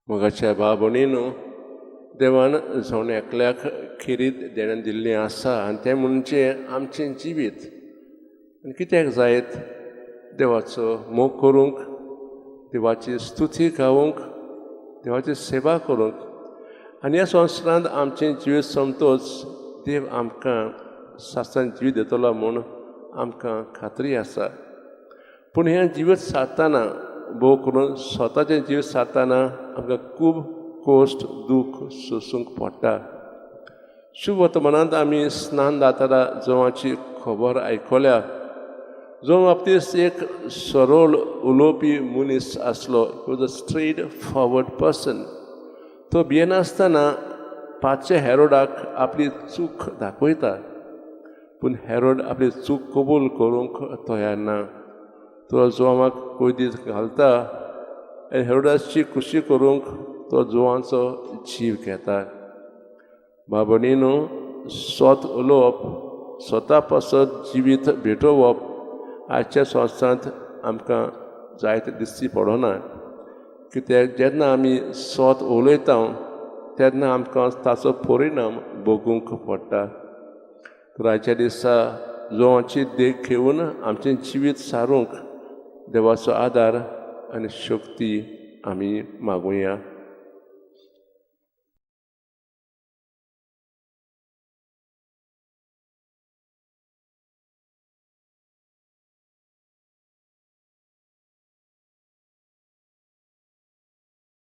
मोगाच्या भाव भयणीनो, देवान जण एकल्याक खेरीत देणें दिल्लें आसा आनी तें म्हणजे आमचें जिवीत. आनी कित्याक जायत? देवाचो मोग करूंक, देवाची स्तुती गावूंक, देवाची सेवा करूंक. आनी ह्या संवसारांत आमचें जिवीत सोंपतच देव आमकां सासणाचें जिवीत दितलो म्हूण आमकां खात्री आसा. पूण हें जिवीत सारतना, भोव करून स्वताचें जिवीत सारतना आमकां खूब कश्ट, दूख सोंसूंक पडटा. शुभ वर्तमानांत आमी स्नान जातना जुवांची खबर आयकल्या. जुवांव बाप्तीस्त एक सरळ उलोवपी मनीस आसलो. Was a straightforward person. तो भियेनासतना पादशा हेरोडाक आपली चूक दाखयता, पूण हेरोड आपली चूक कबूल करूंक तयार ना. तो जुवांवाक कैदीत घालता आनी हेरोडाची खुशी करूंक तो जुवांचो जीव घेता. भाव भयणीनो, सत उलोवप, स्वता पासत जिवीत भेटोवप आयच्या संवसारांत आमकां जायते दिश्टी पडना, कित्याक जेन्ना आमी सत उलयता तेन्ना आमकां ताचो परिणाम भोगूंक पडटा. तर आयच्या दिसा जुवांची देख घेवन आमचें जिवीत सारूंक देवाचो आदार आनी शक्ती आमी मागुया.